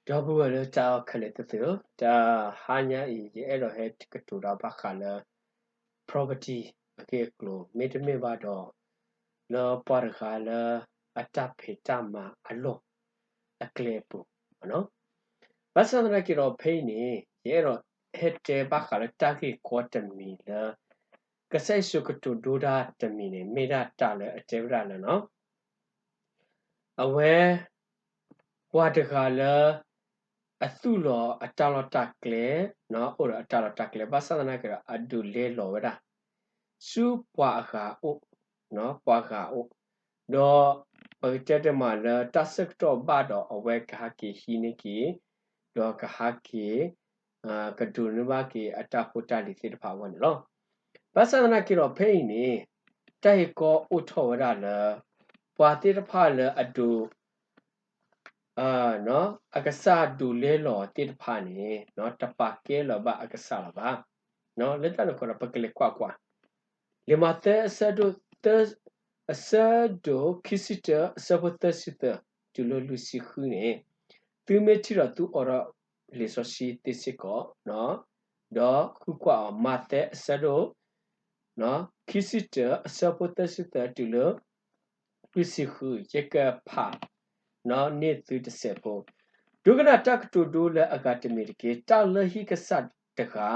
ဒီပုၢ်ဝဲၢ်လၢတၢ်အဲၣ်ခဲလၢာ်သ့ၣ်ဧၢ, တဟါညါအံၤ ယအဲၣ်ဒိးဟဲကတိၤတၢ်ဘၣ်ဃးလၢ property အဂ့ၢ်အကျိၤ မ့တမ့ၢ်ဘၣ်ဒီး လၢပှၤတဂၤလၢအတၢ်ဖံးတၢ်မၤအလီၢ်အကျဲအပူၤ, ဘၣ်ဆၣ်သနာ်က့ဒီးဖဲအံၤန့ၣ် ယအဲၣ်ဒိးဟဲတဲဘၣ်ဃးလၢတၢ်ဂ့ၢ်ကီတမံၤလၢ ကစၢ်ယ့ၣ်ၡူးကတိၤဒိတၢ်တမံၤန့ၣ် မ့ၢ်ဒၣ်တၢ်လၢအတဲဝဲဒၣ်လၢ အဝဲ ပှၤတဂၤလၢ အသူၣ်လီၤအတၢ်လီၢ်တၢ်ကျဲ, အိၣ်ဒီးအတၢ်လီၢ်တၢ်ကျဲ ဘၣ်ဆၣ်သနာ်က့ဒီး အဒိးလဲလီၤဝဲဒၣ် ဆူပှၤအဂၤအိၣ်, ပှၤဂၤအိၣ်, ဒီးပကတဲတမံၤလၢတၢ်ဆၢကတီၢ်ဘၣ်ဒီးအဝဲကဟဲက့ၤဟံးန့ၢ်က့ၤ, ဒီးကဟဲက့ၤ ကဒိးန့ၢ်ဘၣ်က့ၤအတၢ်ဖိတၢ်လံၤသ့ၣ်တဖၣ်အဂီၢ်န့ၣ်လီၤ. ဘၣ်ဆၣ်သနာ်က့ဒီးဖဲအံၤန့ၣ် တၢ်ဂ့ၢ်ကီအိၣ်ထီၣ်ဝဲဒၣ်လၢ ပှၤသ့ၣ်တဖၣ်လၢအဒိး အကစၢ်ဒိးလဲလီၤသ့ၣ်တဖၣ်န့ၣ် တပာ်ကဲလီၤဘၣ်အကစၢ်လၢၤဘၣ်. လၢတၢ်န့ၣ်အဃိဒီး ပကလဲၤကွၢ်ကွၢ် လံာ်မးသဲအဆၢဒိၣ်သၢ, အဆၢဒိၣ်ခံဆံတၢ အဆၢဖိသၢဆံသၢ တုၤလၢလွံၢ်ဆံဃုန့ၣ်, သုမ့ၢ်ထံၣ်ဒီးသုအိးထီၣ်လံာ်စီဆှံသ့စ့ၢ်ကီး, ဒီးဃုကွၢ်အီၤ မးသဲအဆၢဒိၣ် ခံဆံတၢ အဆၢဖိသၢဆံသၢတုၤလၢ လွံၢ်ဆံဃု ယကဖးန့ၢ်သုတစဲးဖိ, ဒိကနၣ်တၢ်ကတိၤဒိလၢအဂၤတမံၤတက့ၢ်. တၢ်လၢဟံၣ်ကစၢ်တဂၤ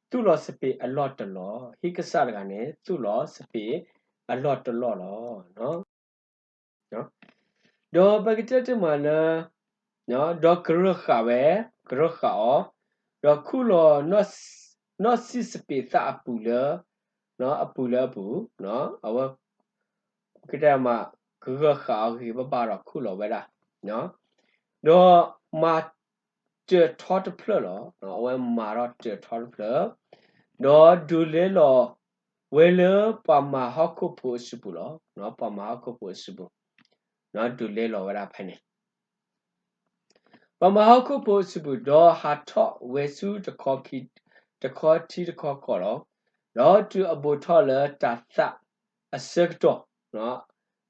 သူၣ်လီၤစပံးအလီၢ်တလီၢ်, ဟံၣ်ကစၢ်တဂၤန့ၣ် သူၣ်လီၤစပံးအလီၢ်တလီၢ်လီၤ. ဒီးပကတဲတမံၤလၢ ဒီးကရၢဃာ်ဝဲ, ကရၢဃာ်အီၤ, ဒီးခူၣ်လီၤ နီၢ်စံၣ်စပံးသၣ်အပူၤလၢ အပူၤလၢအပူၤ, အဝဲ ကတဲမး ကရၢဃာ်အီၤဂ့ၤဘၣ်ဘၣ်ဒီးခူၣ်လီၤဝဲဒၣ်, ဒီးမၤတၢၤထီတဖျၢၣ်လီၤ. အဝဲမၤထီၣ်တၢၤထီတဖျၢၣ်, ဒီးဒိးလဲလီၤဝဲလၢပှၤမၤဟီၣ်ခိၣ်ဖိအစုပူၤလီၤ. ပှၤမၤဟီၣ်ခိၣ်ဖိအစုပူၤ, ဒိးလဲလီၤဝဲဒၣ်ဖဲန့ၣ် ပှၤမၤဟီၣ်ခိၣ်ဖိအစုပူၤ, ဒီးဟးထီၣ်ဝဲဆူ တခီထံတခီကီၢ်လီၤ. ဒီးတုၤအဘူးထီၣ်လၢတၤသၣ်အဆၢကတီၢ်,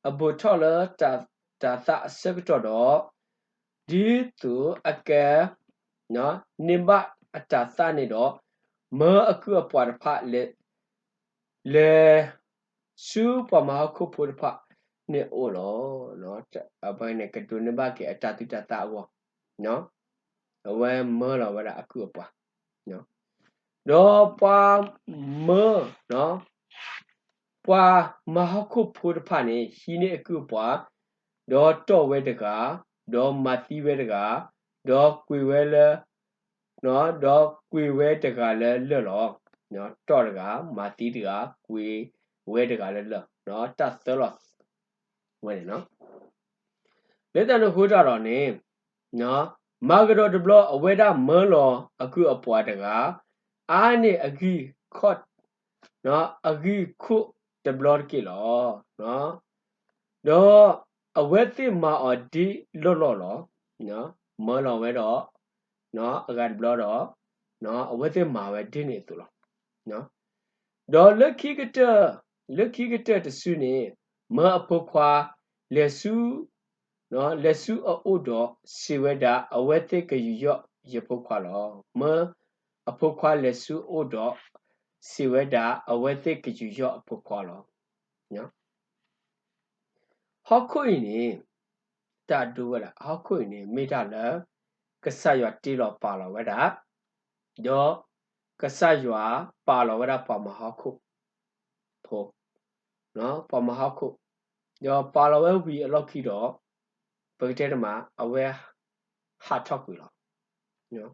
အဘူးထီၣ်လၢတၤသၣ်အဆၢကတီၢ်ဒီး, ဒ်သိးအက န့ၢ်ဘၣ်အတၤသၣ်န့ၣ်ဒီး, မၢအကုၢ်အပှၤတဖၣ် လဲၤ ဆူပှၤမၤဟီၣ်ခိၣ်ဖိတဖၣ်န့ၣ်အအိၣ်လီၤ. အဝဲန့ၣ်ကဒိးန့ၢ်ဘၣ်က့ၤအတၢ်သူၣ်တၢ်သၣ်အဂီၢ်, အဝဲမၢလီၤဝဲဒၣ်အကုၢ်အပှၤ, ဒီးပှၤမၢ ပှၤမၤဟီၣ်ခိၣ်ဖိတဖၣ်န့ၣ် ဟံးန့ၢ်အကုၢ်အပှၤ, ဒီးတီၢ်ဝဲတဂၤ, ဒီးမၤသံဝဲတဂၤ, ဒီးကွံာ်ဝဲလၢ ဒီးကွံာ်ဝဲတဂၤလၢလၢၢ်လီၤ. တီၢ်တဂၤ, မၤသံတဂၤ, ကွံာ်ဝဲတဂၤလၢလၢၢ်, တၢ်သၢလီၤဝဲန့ၣ်လီၤ. လၢတၢ်န့ၣ်အဃိတၢ်ဒီးန့ၣ်, မၤကဒီးတဘျီ အဝဲဒၣ်မၢလီၤအကုၢ်အပှၤတဂၤ, အါန့ၢ်အဂံၢ်ခိၣ်, အဂံၢ်ခိၣ်တဘျီတက့ၢ်လီၤ. ဒီးအဝဲသ့ၣ်မၤအီၤဒ်လီၢ်လီၢ်လီၤ. မၢလီၤဝဲဒီး အဂၤတဘျီဒီး အဝဲသ့ၣ်မၤဝဲဒ်န့ၣ်အသိးလီၤ. ဒီးလၢခံကတၢၢ်, လၢခံကတၢၢ်တစုန့ၣ် မၢအဖိခွါလဲၤဆူ, လဲၤဆူအအိၣ်ဒီးစံးဝဲဒၣ်, အဝဲသ့ၣ်ကယူးယီၣ်ယဖိခွါလီၤ. မၢအဖိခွါလဲၤဆူအအိၣ်ဒီး စံးဝဲဒၣ်, အဝဲသ့ၣ်ကယူးယီၣ်အဖိခွါလီၤ. ဟီၣ်ခိၣ်အံၤန့ၣ် တၢ်ဒိဝဲဒၣ် ဟီၣ်ခိၣ်အံၤန့ၣ် မ့ၢ်တၢ်လၢ ကစၢ်ယွၤတ့လီၤပာ်လီၤဝဲဒၣ်, ဒီးကစၢ်ယွၤပာ်လီၤဝဲဒၣ်ပှၤမၤဟီၣ်ခိၣ်ဖိ, ပှၤမၤဟီၣ်ခိၣ်, ဒီးပာ်လီၤဝဲဝံၤအလီၢ်ခံဒီး ပကတဲတမး အဝဲဟးထီၣ်ကွံာ်လီၤ.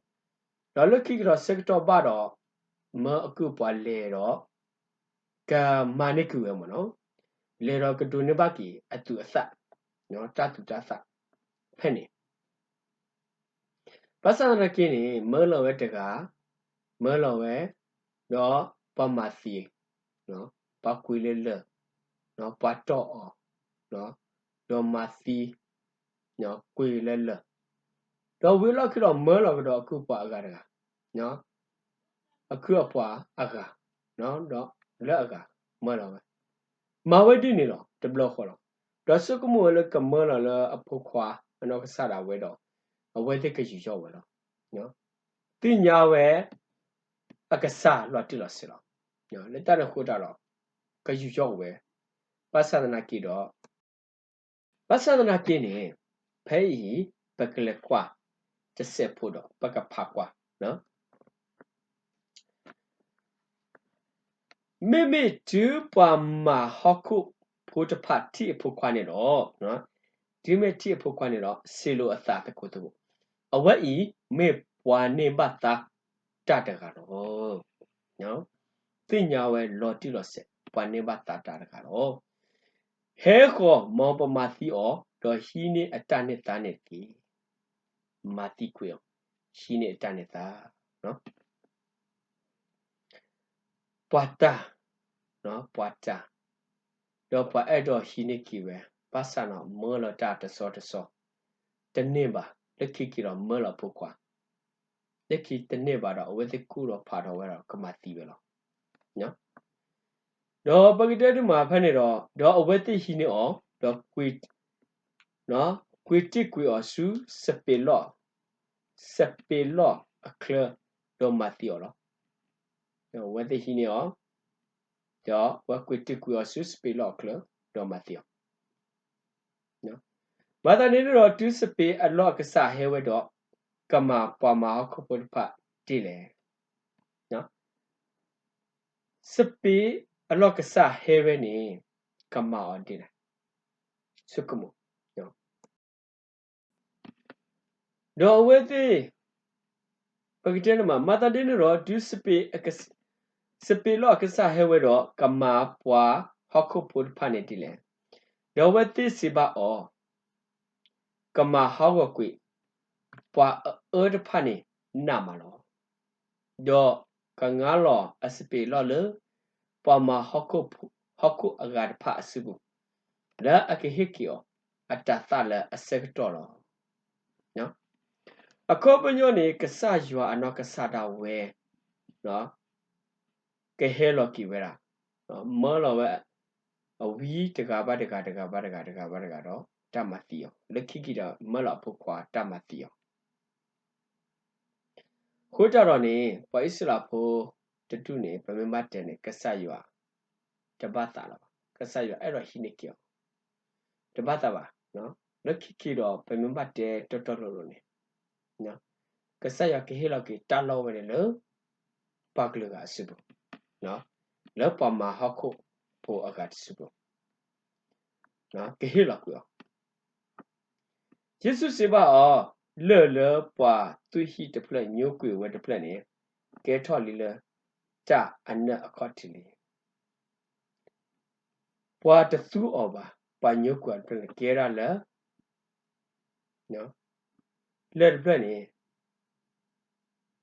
ဒီးလၢခံကဒီးဆၢကတီၢ်ဘၣ်ဒီး မၢအကုၢ်အပှၤလဲၤဒီး ကမၤန့ၢ်ကွံာ်ဝဲမ့ၢ်နီၤ, လဲၤဒီးကဒိးန့ၢ်ဘၣ်က့ၤအသူၣ်အသး, တၢ်သူၣ်တၢ်သးဖဲန့ၣ် ဘၣ်ဆၣ်သနာ်က့န့ၣ် မၢလီၤဝဲတဂၤ, မၢလီၤဝဲ, ဒီးပှၤမၤသံ, ပှၤကွံာ်လၢလၢၢ်, ပှၤတီၢ်အီၤ, ဒီးမၤသံ, ကွံာ်လၢလၢၢ်, ဒီးဝံၤအလီၢ်ခံဒီးမၢလီၤကဒီးအကုၢ်အပှၤအဂၤတဂၤ, အကုၢ်အပှၤအဂၤ, ဒီးလၢအဂၤမၢလီၤဝဲ, မၤဝဲဒ်န့ၣ်လီၤ တဘျီဃီလီၤ. ဒီးဆိကမိၣ်ဝဲလၢကမၢလီၤလၢအဖိခွါအနီၢ်ကစၢ်ဒၣ်ဝဲဒီး, အဝဲသ့ၣ်ကယူးယီၣ်ဝဲလီၤ. သ့ၣ်ညါဝဲ အကစၢ်လီၤတံၢ်လီၤဆဲးလီၤ. လၢတၢ်န့ၣ်အဃိတၢ်ဒီး ကယူးယီၣ်ဝဲ, ဘၣ်ဆၣ်သနာ်က့ဒီး, ဘၣ်ဆၣ်သနာ်က့န့ၣ်, ဖဲအံၤ ပကလဲၤကွၢ်တစဲးဖိဒီး ပကဖးကွၢ် မ့မ့ၢ်တုၤပှၤမၤဟီၣ်ခိၣ်ဖိတဖၣ်ထံၣ်အဖိခွါန့ၣ်ဒီး, တုၤမ့ၢ်ထံၣ်အဖိခွါန့ၣ်ဒီး စံးလိာ်အသးသကိးသကိး, အဝဲအံၤမ့ၢ်ပှၤန့ၢ်ဘၣ်သါတၢ်တဂၤလီၤ. သ့ၣ်ညါဝဲလီၤတံၢ်လီၤဆဲး ပှၤန့ၢ်ဘၣ်သါတၢ်တဂၤလီၤ. ဟဲဃီၤ မ်ပမၤသံအီၤ, ဒီးဟံးန့ၢ်အတၢ်န့ၢ်သါန့ၣ်တက့ၢ်. မၤသံကွံာ်အီၤ, ဟံးန့ၢ်အတၢ်န့ၢ်သါ ပှၤတၢ်, ပှၤတၢ်, ဒီးပှၤအဲၣ်ဒိးဟံးန့ၢ်က့ၤဝဲ, ဘၣ်ဆၣ်န့ၣ် မၢလီၤတၢ်တစီတစီ, တန့ၢ်ဘၣ်, လၢခံက့ၤဒီးမၢလီၤဖိခွါ, လၢခံတန့ၢ်ဘၣ်ဒီး အဝဲသ့ၣ်ကူၣ်ဒီးဖးထီၣ်ဝဲဒီးကမၤသံဝဲလီၤ. ဒီးပကတဲဒ်မးဖဲန့ၣ်ဒီး, ဒီးအဝဲသ့ၣ်ဟံးန့ၢ်အီၤ, ဒီးကွံာ်တ့ၢ်ကွံာ်အီၤဆူစပံးလီၢ်, စပံးလီၢ်အချၢ, ဒီးမၤသံအီၤလီၤ. အဝဲသ့ၣ်ဟံးန့ၢ်အီၤ, ဒီးအဝဲကွံာ်တ့ၢ်ကွံာ်အီၤဆူစပံးလီၢ်အချၢ, ဒီးမၤသံအီၤ. မၤသးဒ်န့ၣ်ဒီး တုၤစပံးအလီၢ်အကစၢ်ဟဲဝဲဒီး, ကမၤပှၤမၤဟီၣ်ခိၣ်ဖိတဖၣ်ဒ်လဲၣ်. စပံးအလီၢ်ကစၢ်ဟဲဝဲန့ၣ်, ကမၤအီၤဒ်လဲၣ်. ဆိကမိၣ်, ဒီးအဝဲသ့ၣ်, ပကတဲန့ၣ်မး, မၤသးဒ်န့ၣ်ဒီး တုၤစပံး, စပံးလီၢ်အကစၢ်ဟဲဝဲဒီး ကမၤပှၤဟီၣ်ခိၣ်ဖိတဖၣ်န့ၣ်ဒ်လဲၣ်. ဒီးအဝဲသ့ၣ်စံးဘၣ်အီၤ, ကမၤဟးဂီၤကွံာ်, ပှၤအအၢတဖၣ်န့ၣ်နးမးလီၤ. ဒီးကငါလီၤအစပံးလီၢ်လၢ ပှၤမၤဟီၣ်ခိၣ်အဂၤတဖၣ်အစုပူၤ, လၢအကဟ့ၣ်က့ၤအီၤအတၤသၣ်လၢအဆၢကတီၢ်လီၤ. အခီပညီန့ၣ် ကစၢ်ယွၤအနီၢ်ကစၢ်ဒၣ်ဝဲ ကဟဲလီၤက့ၤဝဲဒၣ်, မၢလီၤဝဲ အဝံတဂၤဘၣ်တဂၤ တဂၤဘၣ်တဂၤ တဂၤဘၣ်တဂၤဒီး တၢ်မၤသံအီၤ, လၢခံက့ၤဒီး မၢလီၤအဖိခွါတၢ်မၤသံအီၤ. အဃိတၢ်ဒီးန့ၣ် ပှၤအံၣ်စရ့လးဖိတဒူၣ်န့ၣ် ပမ့ၢ်ဘၣ်တဲန့ၣ် ကစၢ်ယွၤတဘၣ်သးလၢၤဘၣ်, ကစၢ်ယွၤအဲၣ်ဒိးဟံးန့ၢ်က့ၤအီၤ, တဘၣ်သးဘၣ်. လၢခံက့ၤဒီး ပမ့ၢ်ဘၣ်တဲတီတီလိၤလိၤန့ၣ် ကစၢ်ယွၤကဟ့ၣ်လီၤက့ၤတၢ်လီၢ်ဝဲန့ၣ်လၢ ပှၤကလုာ်ဂၤအစုပူၤ, လၢပှၤမၤဟီၣ်ခိၣ်ဖိအဂၤတစုပူၤ, ကဟ့ၣ်လီၤကွံာ်အီၤ. ယ့ၣ်ၡူးစံးဘၣ်အီၤ, လၢၢ်လၢပှၤသူၣ်ဟံၣ်တဖျၢၣ်ညိကွံာ်ဝဲတဖျၢၣ်န့ၣ် ကဲထီၣ်လံလၢတၢ်အနၢၣ်အခီၣ်ထံးလံ. ပှၤတသူအီၤဘၣ်, ပှၤညိကွံာ်အီၤတဖျၢၣ်န့ၣ် ကဲဒၣ်လၢ လၢၢ်တဖျၢၣ်န့ၣ်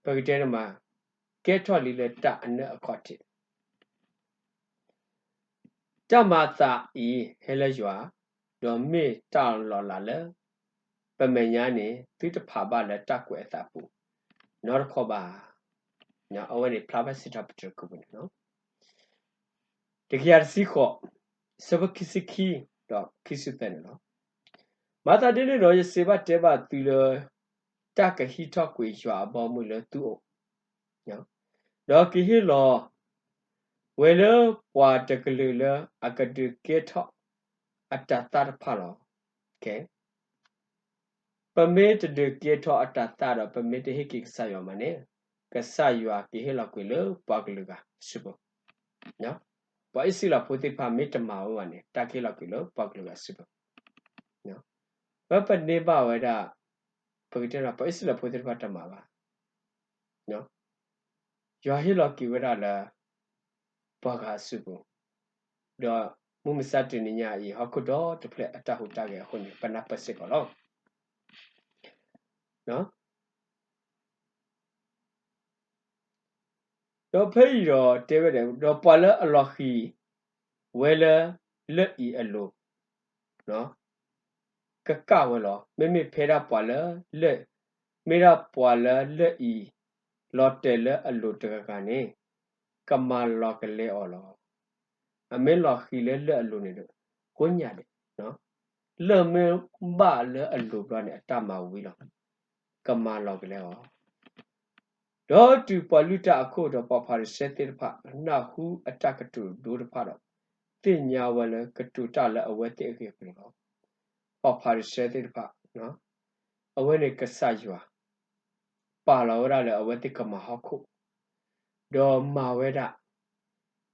ပကတဲန့ၣ်မး ကဲထီၣ်လံလၢတၢ်အနၢၣ်အခီၣ်ထံး. တၢ်မၤအသးအံၤဟဲလၢယွၤ, ဒီးမ့ၢ်တၢ်လီၤလးလၢ ပမဲာ်ညါန့ၣ် သုတဖးဘၣ်လၢတၢ်ကွဲးအသးပူၤ နီတခီဘၣ်. အဝဲန့ၣ်ဖျါဖဲစံးထီၣ်ပတြၢၤခိၣ်ပူၤန့ၣ်လီၤ. တကယၤတဆံဃိး, ဆၢဖိခံဆံခံ ဒီးခံဆံသၢန့ၣ်လီၤ. မၤသးဒ်န့ၣ်ဒီး ယစံးဘၣ်တဲဘၣ်သုလၢ တၢ်ကဟံးထီၣ်ကွံာ်ယွၤအဘီအမုၢ်လၢသုအိၣ်, ဒီးကဟ့ၣ်လီၤဝဲလၢပှၤတကလုာ်လၢအကဒုးကဲထီၣ်အတၤသၣ်တဖၣ်လီၤ. ပမ့ၢ်တဒုးကဲထီၣ်အတၤသၣ်ဒီး ပမ့ၢ်တဟ့ၣ်က့ၤကစၢ်ယွၤမးန့ၣ်, ကစၢ်ယွၤကဟ့ၣ်လီၤကွံာ်လၢပှၤကလုာ်ဂၤအစုပူၤ. ပှၤအံၣ်စရ့လးဖိသ့ၣ်တဖၣ်မ့ၢ်တမၤဝဲဘၣ်န့ၣ် တၢ်ကဟ့ၣ်လီၤကွံာ်လၢပှၤကလုာ်ဂၤအစုပူၤ. ပပန့ၢ်ဘၣ်ဝဲဒၣ်, ပကတဲလၢပှၤအံၣ်စရ့လးဖိသ့ၣ်တဖၣ်တမၤဘၣ် ယွၤဟ့ၣ်လီၤက့ၤဝဲဒၣ်လၢ ပှၤဂၤအစုပူၤ, ဒီးမုၢ်မဆါတနံၤညါအံၤ ဟီၣ်ခိၣ်ဒီတဖျၢၣ်အတၢ်ဟူးတၢ်ဂဲၤအဃိန့ၣ် ပနၢ်ပၢၢ်စ့ၢ်ကီးလီၤ. ဒီးဖဲအံၤဒီးတဲဝဲဒၣ်, ဒီးပှၤလၢအလီၤဃံၤဝဲလၢလၢၢ်အံၤအလိၤ ကကၣ်ဝဲလီၤ. မ့မ့ၢ်ဖဲဒၣ်ပှၤလၢလၢၢ်, မ့ၢ်ဒၣ်ပှၤလၢလၢၢ်အံၤ လီၤတဲာ်လၢအလိၤတဂၤဂၤန့ၣ် ကမၤလီၤကလဲအီၤလီၤ. အမ့ၢ်လီၤဃံၤလၢလၢၢ်အလိၤန့ၣ်ဒီး ကိးညါဒဲး, လၢၢ်မ့ၢ်ဘၣ်လၢအလိၤဘျီန့ၣ် အတၢ်မၤဝံၤလီၤ. ကမၤလီၤကလဲအီၤ. ဒီးတုၤပှၤလုၢ်တၢ်အခိၣ်ဒီးပှၤဖၤရံၤၡဲသ့ၣ်တဖၣ် နၢ်ဟူအတၢ်ကတိၤဒိတဖၣ်ဒီး, သ့ၣ်ညါဝဲလၢကတိၤတၢ်လၢအဝဲသ့ၣ်အဂ့ၢ်အကျိၤလီၤ. ပှၤဖၤရံၤၡဲသ့ၣ်တဖၣ်, အဝဲန့ၣ်ကစၢ်ယွၤ ပာ်လီၤဝဲဒၣ်လၢအဝဲသ့ၣ်ကမၤဟီၣ်ခိၣ်, ဒီးမၤဝဲဒၣ်,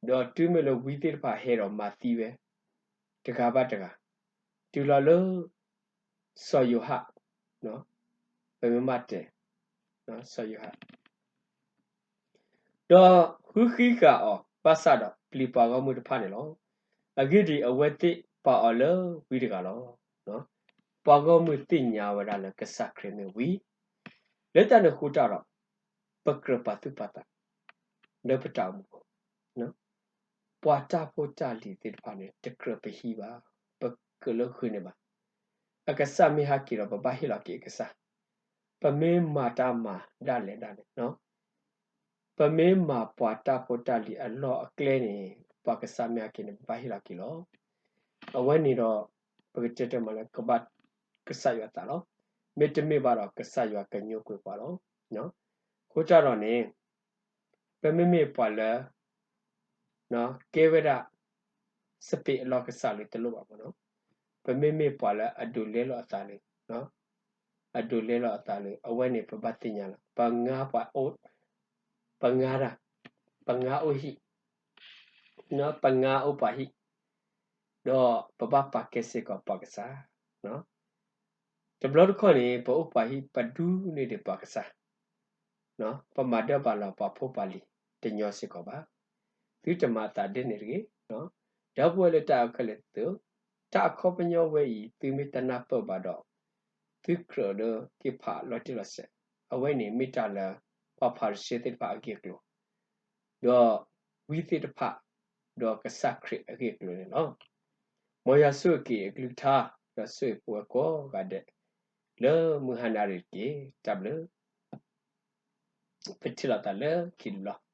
ဒီးတုၤမ့ၢ်လၢဝံသ့ၣ်တဖၣ်ဟဲဒီးမၤသံဝဲ, တဂၤဘၣ်တဂၤ, တုၤလီၤလၢ စီၤယိၤဟၣ်, ပမ့ၢ်မၤတဲ, စီၤယိၤဟၣ် ဒီးဃုဃံဃာ်အီၤဘၣ်ဆၣ်ဒီးပျံၤပှၤဂီၢ်မုၢ်တဖၣ်န့ၣ်လီၤ. အဂ့ၢ်ဒ်အံၤ, အဝဲသ့ၣ်ပာ်အီၤလၢဝံတဂၤလီၤ. ပှၤဂီၢ်မုၢ်သ့ၣ်ညါဝဲဒၣ်လၢကစၢ်ခရံာ်မ့ၢ်ဝံ, လၢတၢ်န့ၣ်အဃိတၢ်ဒီး, ပကြၢးပာ်သူၣ်ပာ်သး လၢပတၢ်အိၣ်မူအပူၤ, ပှၤတၢ်ဖိတၢ်လံၤသ့ၣ်တဖၣ်န့ၣ် တကြၢးပဟံးဘၣ်, ပကြၢးလၢဃုာ်န့ၣ်ဘၣ်. အကစၢ်မ့ၢ်ဟဲက့ၤဒီး ပဘၣ်ဟ့ၣ်လီၤက့ၤအကစၢ်, ပမ့ၢ်မၤတၢ်မၤဒၣ်လဲာ်ဒၣ်လဲာ်, ပမ့ၢ်မၤပှၤတၢ်ဖိတၢ်လံၤအလီၢ်အကျဲန့ၣ်, ပှၤကစၢ်မ့ၢ်ဟဲက့ၤန့ၣ် ပဘၣ်ဟ့ၣ်လီၤက့ၤလီၤ. အဝဲန့ၣ်ဒီး, ပကတဲတမံၤလၢကဘၣ်ကစၢ်ယွၤသးလီၤ. မ့တမ့ၢ်ဘၣ်ဒီးကစၢ်ယွၤကညိကွံာ်ပှၤလီၤ. အဃိတၢ်ဒီးန့ၣ်, ပမ့မ့ၢ်ပှၤလၢ ကဲဝဲဒၣ် စပံးအလီၢ်ကစၢ်လၢတလိၣ်ဘၣ်မ့ၢ်နီၤ, ပမ့မ့ၢ်ပှၤလၢအဒိးလဲလီၤအသးလၢ, အဒိးလဲလီၤအသးလၢ အဝဲန့ၣ်ပဘၣ်သ့ၣ်ညါလီၤ. ပငါပှၤအိၣ်, ပငါဒၣ်, ပငါအိၣ်ဟံၣ်, ပငါအိၣ်ပှၤဟံၣ်, ဒီးပဘၣ်ပာ်ကဲစ့ၢ်ကီးပှၤကစၢ် တဘျီတခီၣ်န့ၣ် ပအိၣ်ပှၤဟံၣ် ပဒူန့ၢ်ဒံးပှၤကစၢ်, ပမၤဒၢပာ်လီၤပှၤဖိပှၤလံၤတညီစ့ၢ်ကီးဘၣ်. သုတမၤအသးဒ်န့ၣ်တဂ့ၤ. ဒီပုၢ်ဝဲၢ်လၢတၢ်အဲၣ်ခဲလၢာ်သ့ၣ်ဧၢ, တၢ်အခီပညီဝဲအံၤ သုမ့ၢ်တနၢ်ပၢၢ်ဘၣ်ဒီး, သုကြၢးလၢက့ၤဖးလီၤတံၢ်လီၤဆဲး, အဝဲန့ၣ်မ့ၢ်တၢ်လၢပှၤဖၤရံၤၡဲသ့ၣ်တဖၣ်အဂ့ၢ်အကျိၤ, ဒီးဝံသ့ၣ်တဖၣ်, ဒီးကစၢ်ခရံာ်အဂ့ၢ်အကျိၤန့ၣ်လီၤ. မ်ယွၤဆိၣ်ဂ့ၤက့ၤအကလုၢ်ကထါ, ဒီးဆိၣ်ဂ့ၤပဝဲကိးဂၤဒဲး, လၢမုၢ်ဟါနၣ်ရံၣ်တက့ၢ်. တၢ်ဘျုး ပထံၣ်လိာ်သးလၢခံတဘျီ.